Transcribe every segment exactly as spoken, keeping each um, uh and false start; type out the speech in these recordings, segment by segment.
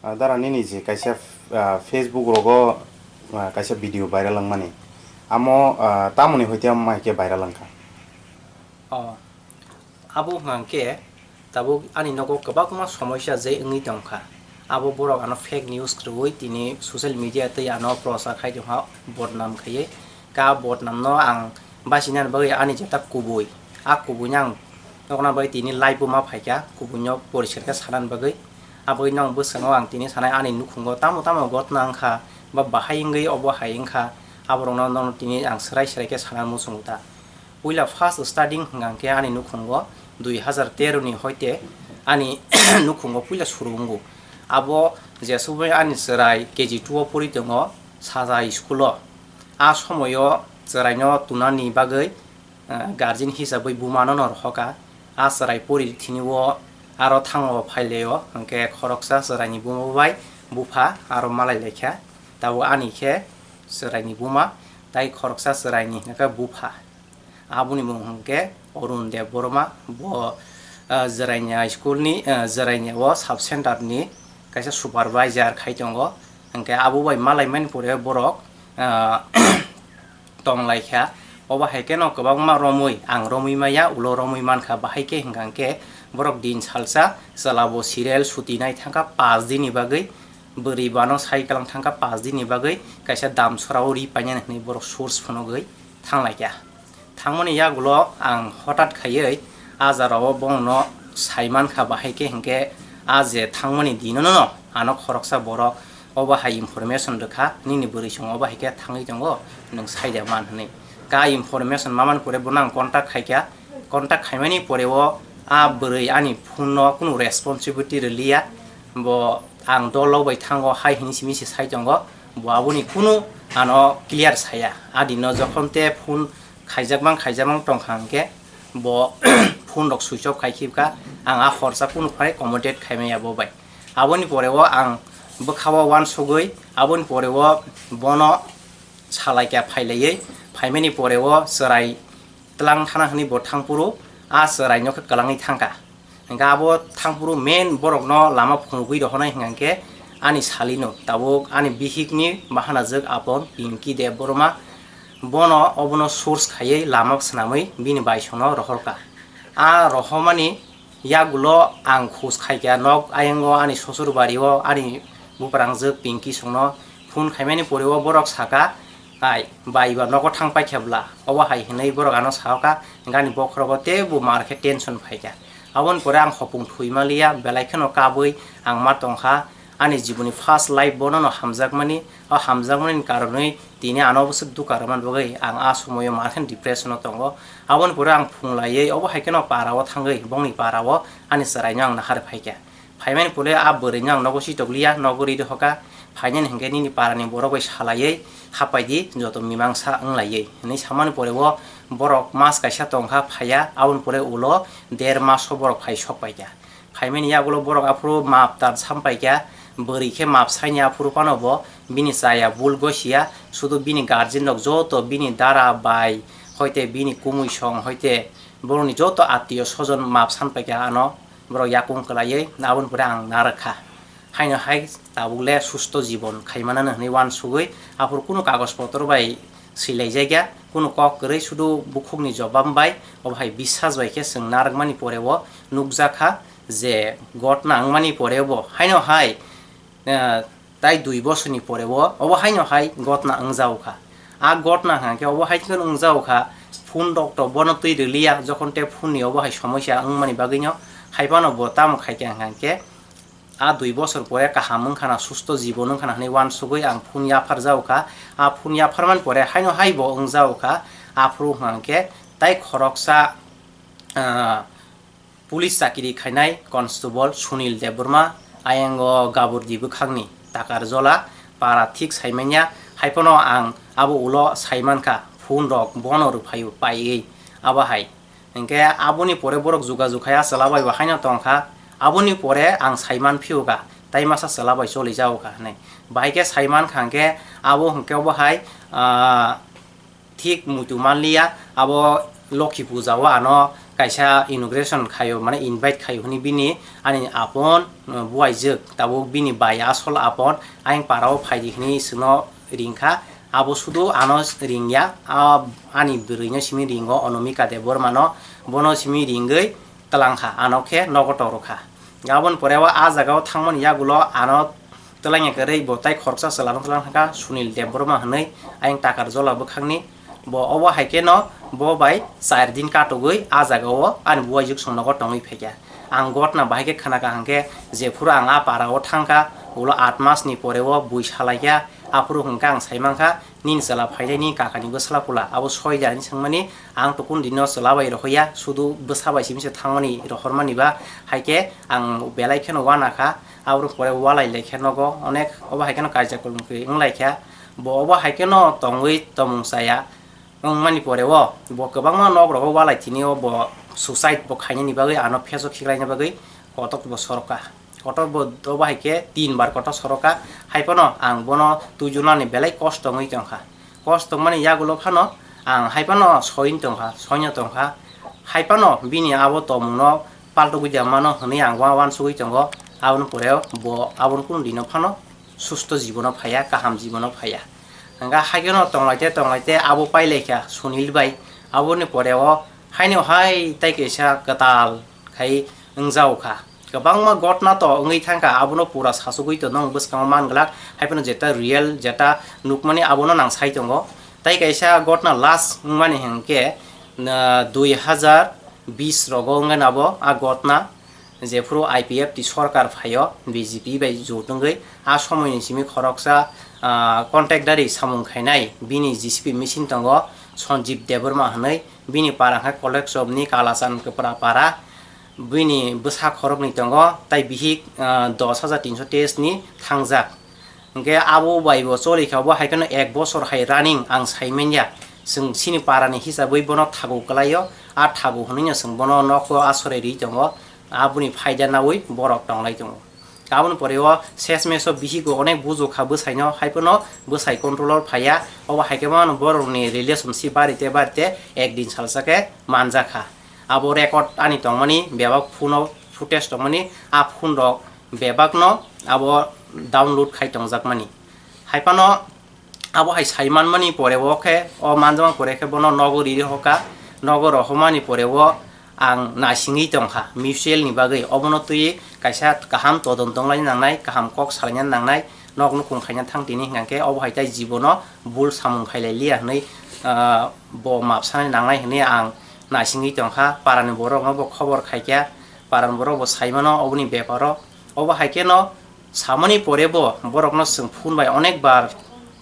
Ah, dara nini je kaisa, ah, Facebook rogo, ah, kaisa video viral wngmani. Amo, ah, tamoni hoite amo hai khe viral wngkha? Oh, abo hwnkha khe tabuk ani nogo kwbangma somoisa je wngwi tongkha. Abo borok ano fake news kwrwi tini social media tei ano prochar khai tongkha, bodnam khaiwi. Ka bodnamno ang bachinani bagwi ani jeta kubui, a kubuino ang nokna bagwi tini live-o ma phaikha, kubuino poriskar khe sanani bagwi. Aboni bwskango ang tini sanai ani nukhungo tamo tamo gotna wngkha, ba bahai wngwi obo hai wngkha, aborokno nono tini ang swrai swrai khe sana muchungo ta. Puila first starting hwnkha khe ani nukhungo dui hazar tero ni hoite ani nukhungo puila suru wngo. Abo jesubui ani chwrai K G two o pori tongo, Saja school o. A somoio chwraino tunani bagwi, ah, guardian hisabwi bumano no rohoka. A chwrai pori thini o aro thango phailaio, hwnkhe khoroksa chwraini buma bai bupha aro malai laikha. Tabuk ani khe chwraini buma, tai khoroksa chwraini hwnkhe bupha. Aboni mung hwnkhe Arun Debbarma, bo, ah, Jwraini school ni, ah, Jwraini o sub center ni kaisa supervisor khai tongo. Hwnkhe abo bai malaimani pore borok, ah, tong lai kha. Obo hai kheno kwbangma romwi, ang romwi maya, ulo romwi man kha, bahai khe hwnkha hwnkhe borok din salsa chwla bo serial suti nai thang kha, paanch din ni bagwi, bwrwi bano sai kwlang thang kha, paanch din ni bagwi kaisa damsora o ri painani hwnwi borok source phunugwi thang lai kha. Thangmani yagulo ang hothat khaiwi a jora o bono sai man kha, bahai khe hwnkhe a je thangmani dino no ano khoroksa borok obo hai information rwkha, nini bwrwi chwng obo hai khe thangwi tongo, nwng sai da man hwnwi. Ka information mamani pore bono ang contact khai kha, contact khaimani pore o a bwrwi ani phone no kunu responsibility rwliya, bo ang dol rok bai thango hai hwnwi simi se sai tongo, bo aboni kunu ano clear saya. A dino jokhon te phone khaijak mang khaijak mang tong kha hwnkhe bo phone rok switch off khai khibkha, ang a horsa kunu phai communicate khai maya bo bai. Aboni pore o ang bwkha o uansugwi, aboni pore o bono salai kha phailaiwi, phaimani pore o chwrai tlang thana hwnwi bo thangphuru a chwraino khe kwlangwi thangkha. Hwnkhe abo thangphuru main borokno lama phunugwi rohornai hwnkha khe ani salino, tabuk ani bihikni bahanajwk Apon Pinky Debbarma, bono obono source khaiwi lama swnamwi bini baisongno rohorkha. A rohormani yagulo ang khus khaikha, nok ayango ani sosurbari o ani buprangjwk Pinky songno phone khaimani pore o borok sakha, "Ai, bai ba nogo thang paikha bwla?" Obo hai hwnwi borok ano sakha, gani bokhorogo teibo mar khe tension phaikha. Aboni pore ang hopung thwi manliya, belai kheno kabwi ang ma tongkha, ani jiboni first life bono no hamjakmani, o hamjakmani karonwi tini ano bwswk dukha rwmani bagwi ang a somoio mar khe depression o tongo. Aboni pore ang phung laiwi obo hai kheno para o thangwi bongni para o ani chwraino ang nahar phaikha. Phaimani pore a bwrwino ang nogo chitokliya, nogo ri dohoka. Phainani hinkhe nini parani borok bai salaiwi hapai di, joto mimangsa wnglaiwi, hwnwi samani pore o borok mas kaisa tongkha phaiya, aboni pore ulo der maso borok phai sok paikha. Phaimani yagulo borok aphuru map tar sam paikha, bwrwi khe map saini aphuru phano bo bini chaya bul gosiya, sudu bini guardian rok joto bini dara bai hoite bini kumui song hoite borokni joto attiyo sojon map san paikha ano. Borok yakung kwlaiwi aboni pore ang narwkha. Haino hai tabuk le susto jibon khaimanano hwnwi uansugwi aphuru kunu kagoj potro bai swilaijakya, kunu kok kwrwi sudu bukhukni jobab bai obo hai bisas bai khe chwng narwkmani pore o nukjakha je gotna wngmani pore bo haino hai, eh, Tai dui bosorni pore o obo haino hai gotna wngjago kha. A gotna hwnkha khe obo hai khe wngjago kha, phone rok to bono twi rwliya, jokhon te phone ni obo hai somosya wngmani bagwino, hai phano bo tamo khai kha hwnkha khe a dui bosor pore kaham wngkha na, susto jibon wngkha na hwnwi uansugwi ang phone yaphar jago kha. A phone yapharmani pore haino hai bo wngjago kha, aphuru hwnkha khe tai khoroksa, ah, Police chakiri khainai Constable Sunil Debbarma, ayango Gaburdi bwkhakni Takarjola para thik saimanya, haiphano ang abo ulo saimankha, phone rok bono rwphaio paiwi abo hai. Hinkhe aboni pore borok jugajug khai a chwla bai bo haino tongkha, aboni pore ang saiman phiyokha, tai masa chwla bai cholijago kha hinwi. Bahai khe saimankha hinkhe abo hinkhe obo hai, ah, Thik muitu manliya, abo Lokhi puja o ano kaisa inauguration khaio, mane invite khaio hwnwi bini ani apon, uh, buaijwk, tabuk bini bai asol apon ayang para o phaidi hwnwi chwngno ringkha. Abo sudu ano ringya, a, ani bwrwino simi ringo, Onomika Debbarmano, bono simi ringwi twlangkha, ano khe nogo torokha. Aboni pore o a jaga o thangmani yagulo ano twlangya kwrwi bo tai khoroksa chwla no twlang thangkha, Sunil Debbarma hwnwi, ayang Takarjola bwkhakni. Bo obo hai khe no bo bai char din katogwi a jaga o ani buaijwk song nogo tongwi phaikha. Ang gotna bahai khe khna kaham khe, jephuru ang a para o thangkha, ulo aat mas ni pore o bui salaikha, aphuru hwnkha ang sai mankha, nini chwla phainai, nini kakani bwsla pula abo soi da hinwi swngmani, ang to kunu dino chwla bai rohorya, sudu bwsa bai simi se thangmani rohormani ba, hai khe ang belai kheno uanakha. Aboni pore ualai lai khe nogo onek, obo hai kheno kaisa kolom kwrwi wng lai kha. Bo obo hai kheno tongwi tongmung chaya wngmani pore o bo kwbangma nok rogo ualai tini o bo suicide bo khainani bagwi, ano pheso khiklaina bagwi kotok bo soroka. Kotor bo, obo hai khe tin bar kotor soroka, hai phano ang bono twijlani belai kosto wngwi tongkha. Kosto wngmani yagulo phano ang hai phano soin tongkha, soino tongkha, hai phano bini abo tongmungno paltogwi da mano hwnwi ang wa-, uansugwi tongo. Aboni pore bo aboni kunu dino phano susto jibono phaiya, kaham jibono phaiya. Hwnkha hai kheno tonglaite tonglaite abo pailaikha Sunil bai, aboni pore o haino hai tai kaisa kwtal khai wngjaokha. Kwbangma gotna to wngwi thangkha, abono pura sasugwi to nwng bwskango man glak, hai phano jeta real, jeta nukmani abono nang sai tongo. Tai kaisa gotna last wngmani hinkhe, na, dui hazar bis rogo wngkha abo a gotna, jephuru I P F T sorkar phaio, B J P bai jot wngwi, a somoini simi khoroksa, ah, contract dari samung khainai, bini J C B machine tongo, Sanjeev Debbarma hwnwi, bini para khe Kolekchopni Kalachan Kwpra para, bini bwsa khoroknwi tongo, tai bihik, ah, dos hajar tinso teis ni thangjak. Hwnkhe abo bai bo choli kha, bo hai kheno ek bosor hai running ang sai manya. Chwng chini para ni hisabwi bono thagu kwlaio, a thagu hwnwi no chwng bono nogo aswrai rwi tongo, aboni phaida naui borok tonglai tongo. Aboni pore o ses meso bihik bo onek buju kha bwsai no, hai phano bwsai control o phaiya, obo hai khe mano borok ni relationship bari te bari te ek din salsa khe manjakha. Abo record ani tongmani bebak phone o footage tongmani, a phone rok bebak no abo download khai tongjakmani. Hai phano abo hai sai manmani pore o khe, o manjakma pore khe bono nogo riri hoka, nogo rohormani pore o ang naisingwi tongkha mutual ni bagwi, obono twi kaisa kaham todonto wnglaina nangnai, kaham kok salaina nangnai, nok nukung khaina thang tini hwnkha khe obo hai tai jibono bul samung khailai liya hwnwi, ah, bo map sanai nangnai hwnwi ang naisingwi tongkha, parani borokno bo khobor khaikha, parani borok bo saimano oboni beparo. Obo hai kheno samani pore bo borokno chwng phone bai onek bar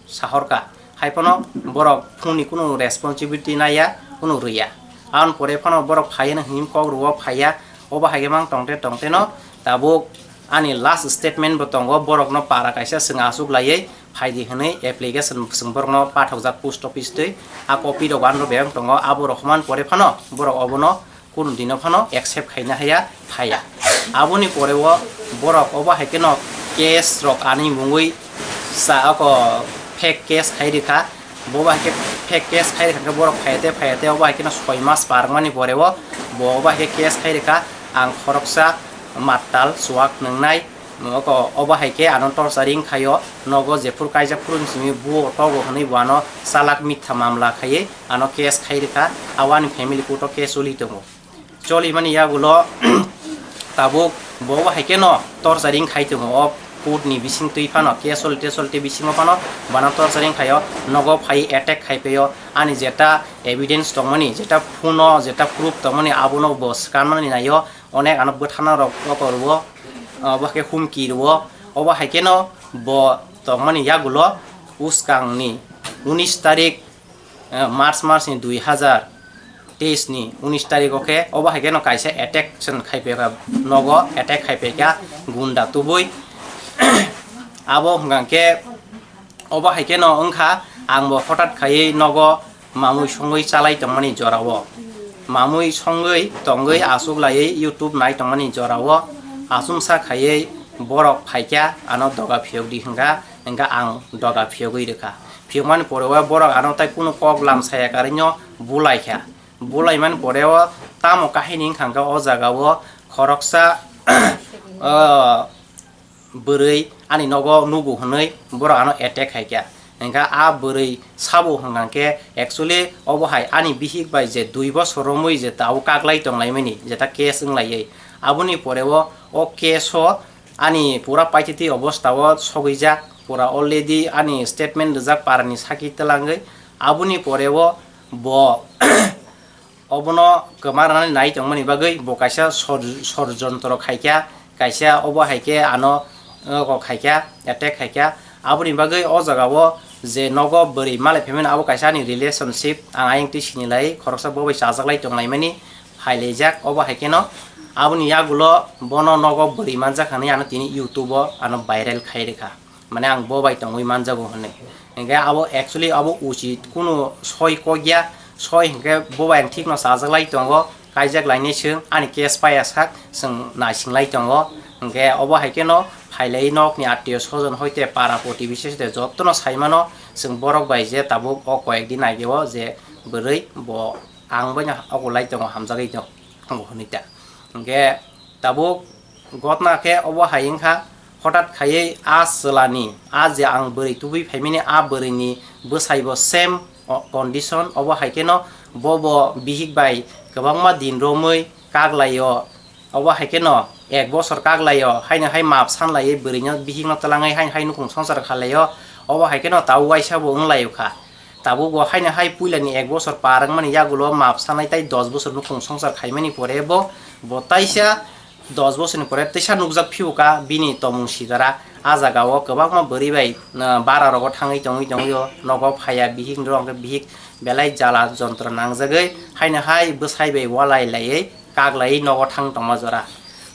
sahorkha, hai phano borok phone ni kunu responsibility naiya, kunu rwya. Aboni pore phano borok phaiya hwnwi kok rwo phaiya, obo hai khe mang tongte tongte no tabuk ani last statement bo tongo, borokno para kaisa chwng achuk laiwi phaidi hwnwi application chwng borokno pathokjak post office twi, a copy rok ano bebak tongo, abo rohormani pore phano borok obono kunu dino phano accept khaina haya phaiya. Aboni pore o borok obo hai kheno case rok ani mungwi sa oko fake case khai rikha, bo bai khe fake case khai rikha khe borok phaiya te phaiya te obo hai kheno soi mas par wngmani pore o bo obo hai khe case khai rikha, ang khoroksa mattal chuwak nwngnai. Oko obo hai khe ano torturing khaio, nogo jephuru kaijak phuru ni simi buo togo hwnwi bo ano chalak mitha mamla khaiwi ano case khai rikha, abo ani family court o case choli tongo. Choli mani yagulo tabuk bo obo hai kheno torturing khai tongo, o court ni bising twi phano case choli te choli te bisingo phano bana torturing khaio, nogo phai attack khai paio, ani jeta evidence tongmani, jeta phone o jeta proof tongmani abono bo scan mani naio, onek ano bwthana rok oko rwo, obo khe humki rwo, obo hai kheno bo tongmani yagulo uskang ni unis tarik, eh, March mas ni dui hazar teis ni unis tarik o khe obo hai kheno kaisa attack chwng khai paikha, nogo attack khai paikha gunda tubui. Abo hwnkha khe obo hai kheno wngkha, ang bo hotat khaiwi nogo mamui songwi chalai tongmani jorao, mamui songwi tongwi achuk laiwi YouTube nai tongmani jorao achomsa khaiwi borok phaikha ano doga phiyok di hwnkha, hwnkha ang doga phiyogwi rwkha. Phiyokmani pore o borok ano tai kunu kok lam saya karwino bulaikha. Bulaimani pore o Tamo kahini wngkha hwnkhe o jagao khoroksa, o, bwrwi ani nogo nugo hwnwi borok ano attack khaikha. Hwnkhe a bwrwi sabo hwnkha khe actually obo hai ani bihik bai je dui bosor romwi je tabuk kaklai tonglaimani jeta case wnglaiwi. Aboni pore o, o case o ani pura paititi obostha o sogwijak, pura already ani statement rijak parani sakhi twlangwi. Aboni pore o bo obono kwma rwnani nai tongmani bagwi bo kaisa sor-, sorjontro khaikha, kaisa obo hai khe ano, uh, khaikha, attack khaikha. Aboni bagwi o jagao je nogo bwrwi malai phaimani abo kaisa ani relationship, ang ayang twi sinilai khoroksa bo bai chajaklai tonglaimani phailaijak. Obo hai kheno aboni yagulo bono nogo bwrwi manjak hinwi ano tini YouTube o ano viral khai rwkha. Mane ang bo bai tongwi manjago hwnwi. Hinkhe abo actually abo uchit kunu soi kok ya, soi hinkhe bo bai ang thikno chajaklai tongo, kaijak lainai chwng ani case paiya sak chwng naisinglai tongo. Hinkhe obo hai kheno phailai nokni attiyo sojon hoite para protibesi hoite jottono saimano chwng borok bai je tabuk o koyek din age o je bwrwi bo ang bai no okolai tongo, hamjagwi tongo hwnwi ta. Hinkhe tabuk gotna khe obo hai wngkha, hothat khaiwi a chwlani, a je ang bwrwi tubui phaimani, a bwrwini bwsaibo same o-, condition, obo hai kheno bobo bihik bai kwbangma din romwi kaklaio, obo hai kheno ek bosor kaklaio, haino hai map sanlaiwi bwrwino bihikno twlangwi haino hai nukhung songsar khalaio, obo hai kheno tabuk waisa bo wnglaio kha. Tabuk bo haino hai puilani ek bosor par wngmani yagulo map sanai tai dos bosor nukhung songsar khaimani pore bo, bo taisa dos bosorni pore teisa nukjak phiyuka bini tongmung sidara. A jagao kwbangma bwrwi bai, ah, bara rogo thangwi tongwi tongwio nogo phaiya bihik, norok hwnkhe bihik belai jala jontro nangjagwi haino hai bwsai bai walai laiwi kaklaiwi nogo thang tongma jora.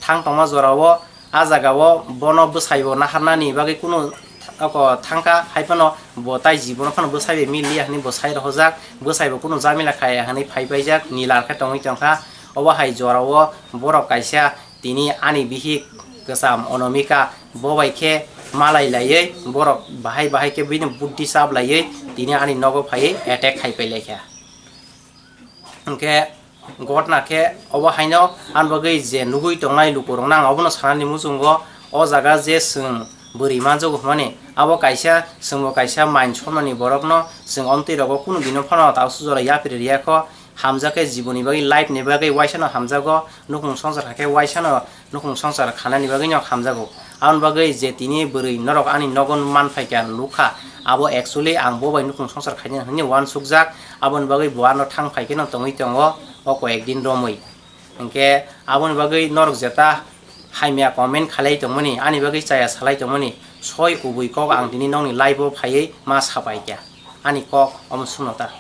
Thang tongma jorao a jagao bono bwsaibo naharnani bagwi kunu oko thangkha, hai phano bo tai jibono phano bwsai bai miliya hwnwi bo sai rohorjak, bwsaibo kunu jamila khaya hwnwi phai paijak, nilar khe tongwi tongkha. Obo hai jorao borok kaisa tini ani bihik kwcham Onomika bo bai khe malai laiwi borok bahai bahai khe bini buddi chap laiwi tini ani nogo phaiwi attack khai pai laikha. Hwnkhe gotna khe obo haino ani bagwi je nugwi tongnai lukurokno ang obono sanani muchungo, o jaga je chwng bwrwi manjago hwnmani, abo kaisa chwngbo kaisa main somani borokno chwng omtwi rogo kunu dino phano tabuk sujora yapri riyakho, hamjak khe jiboni bagwi life ni bagwi waisano hamjago, nukhung songsar kha khe waisano nukhung songsar khanani bagwi no hamjago. Aboni bagwi je tini bwrwi norok ani nogo man phaikha nukha, abo actually ang bo bai nukhung songsar khainani hwnwi uansukjak, aboni bagwi bo ano thang phai kheno tongwi tongo o koyek din romwi. Hinkhe aboni bagwi norok jeta hamya comment khalai tongmani, ani bagwi chaya salai tongmani, soi kubui kok ang tini nokni live o phaiwi ma sapaikha, ani kok omo sumno ta.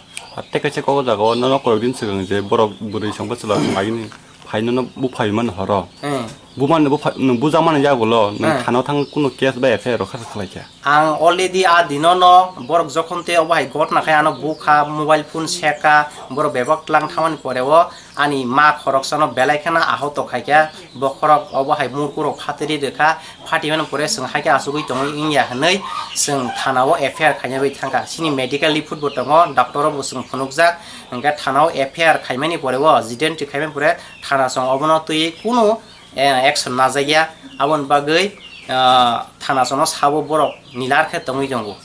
Tei kaisa kok o jaga o nono koyek din swkang je borok bwrwi song bwchwla phai nini. Phai nono buphai mano horo. Hmm. Bumani bupha-, nwng bujakmani yagulo nwng Hmm. thano thang kunu case bai F I R rok khasa khlaikha. Ang already a dinono borok jokhon tei obo hai gotna khai ano bukha, mobile phone seka, borok bebak tlang thamani pore o ani ma khoroksano belai kheno ahoto khaikha, bokhorok obo hai murkurok phatiri rwkha, phatimani pore chwng haikhe achugwi tongwi wngya hwnwi chwng thana o F I R khaina bai thangkha. Chini medical report bo tongo, doctor o bo chwng phunukjak, hwnkhe thana o F I R khaimani pore o, jidentry khaimani pore, Thana song obono twi kunu, eh, action najak ya, aboni bagwi, ah, thana songno sabo borok nilar khe tongwi tongo.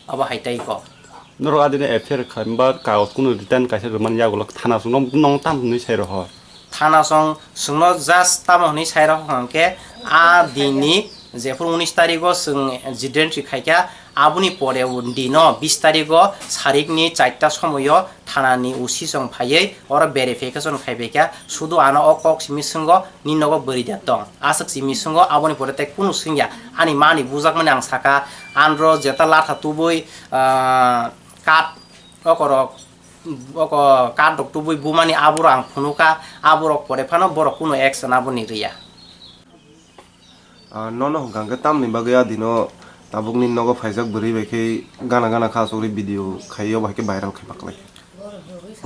Abo hai tai kok. Norok adini F I R kha-, ba kagoj kunu written kaisa rwmani yagulo thana songno nong tam hwnwi sai rw ho. Thana song songno just tamo hwnwi sai rw ho hwnkhe a dinni jephuru unis tarigo chwng jidentry khaikha, aboni pore dino bis tarigo sarikni charta somoyo thanani O C song phaiwi oro verification khai phaikha, sudu ano o kok simi swngo, "Nini nogo bwrwi da tong?" Aswk simi swngo, aboni pore tei kunu swngya. Ani mani bujakmani ang saka, anro jeta latha tubui, ah, kat okorok, oko kat rok tubui bumani aboro ang phunukha, aborok pore phano borok kunu action aboni rwya. Ah, nono hwnkha hwnkhe tamni bagwi a dino tabukni nogo phaijak bwrwi bai khe gana gana kha asugwi video khaiwi obo hai khe viral khai paklai.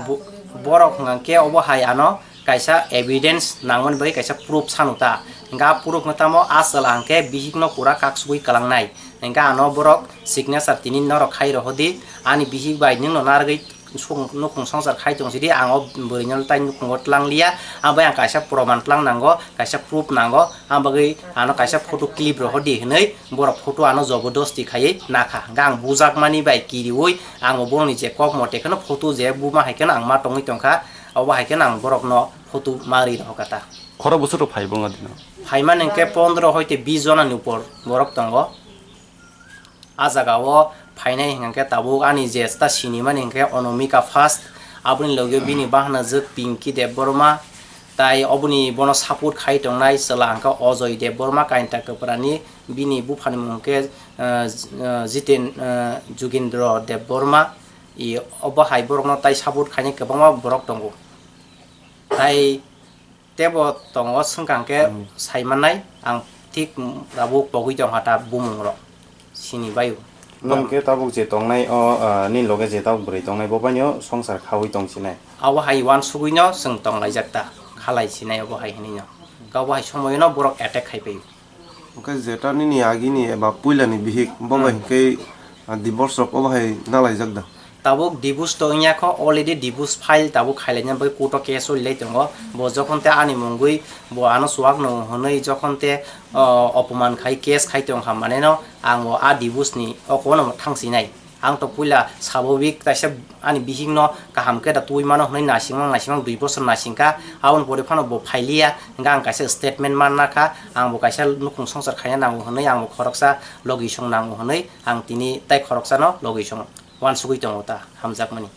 Bo-, borok hwnkha hwnkhe obo hai ano kaisa evidence nangmani bagwi kaisa proof sanu ta. Hwnkhe a proof hwnkhe tamo a chwla hwnkhe bihikno pura kaksugwi kwlangnai. Hwnkhe ano borok signature tini norok khai rohodi, ani bihik bai nwngno narwgwi song-, nukhung songsar khai tong sidi, ang o bwrwino tai nukhungo tlang liya, ang bai ang kaisa proman tlang nango, kaisa proof nango, ang bagwi ano kaisa photo clip rw hodi hinwi borok photo ano jobodosti khaiwi nakha. Hwnkhe ang bujakmani bai kiriwi ang bo borokni je kok mote kheno photo je buma hai kheno ang ma tongwi tongkha, obo hai kheno ang borokno photo ma rwi rohorkha ta. Khorok bwswk rok phai bo wngkha dino? Phaimani hwnkhe pondro hoite bis jonani upor borok tongo. A jaga o phainai hwnkhe tabuk ani je ta sinimani hwnkhe Onomika first, aboni logi o bini bahanajwk Pinky Debbarma, tai oboni bono support khai tongnai chwla hwnkhe Ajoy Debbarma, kainta kwphrani, bini buphani mung hwnkhe, eh, eh, Jiten, eh, Jugindra Debbarma, i obo hai borokno tai support khainai kwbangma borok tongo. Tai tebo tongo swngkang khe Hmm. Sai mannai, ang thik tabuk pogwi tongkha ta bumung rok sini baio. Nwng khe tabuk je tongnai o, ah, nini loge je tabuk bwrwi tongnai bo baino songsar khaui tong sinai. Abo hai uansugwino chwng tonglaijak ta, khalai sinai obo hai hinwino. Obo hai somoyono borok attack khai paio. Hwnkhe jeta nini agini eba puilani bihik, bo bai Hmm. hwnkhe, ah, divorce rok obo hai nalaijak da? Tabuk divorce to wngya kho, already divorce file tabuk khailaina bagwi court o case o lei tongo. Bo jokhon te ani mungwi bo ano chuwak no hwnwi jokhon te, ah, opoman khai case khai tongkha maneno ang bo a divorce ni oko no thang sinai. Ang to puila sabobik kaisa ani bihikno kaham khe da twi mano hwnwi naisingmang naisingmang dui bosor naisingkha, aboni pore phano bo phailiya, hwnkhe ang kaisa statement manna kha, ang bo kaisa nukhung songsar khaina nango hwnwi ang bo khoroksa logi song nango hwnwi ang tini tai khoroksano logi song uansugwi tongo ta hamjakmani.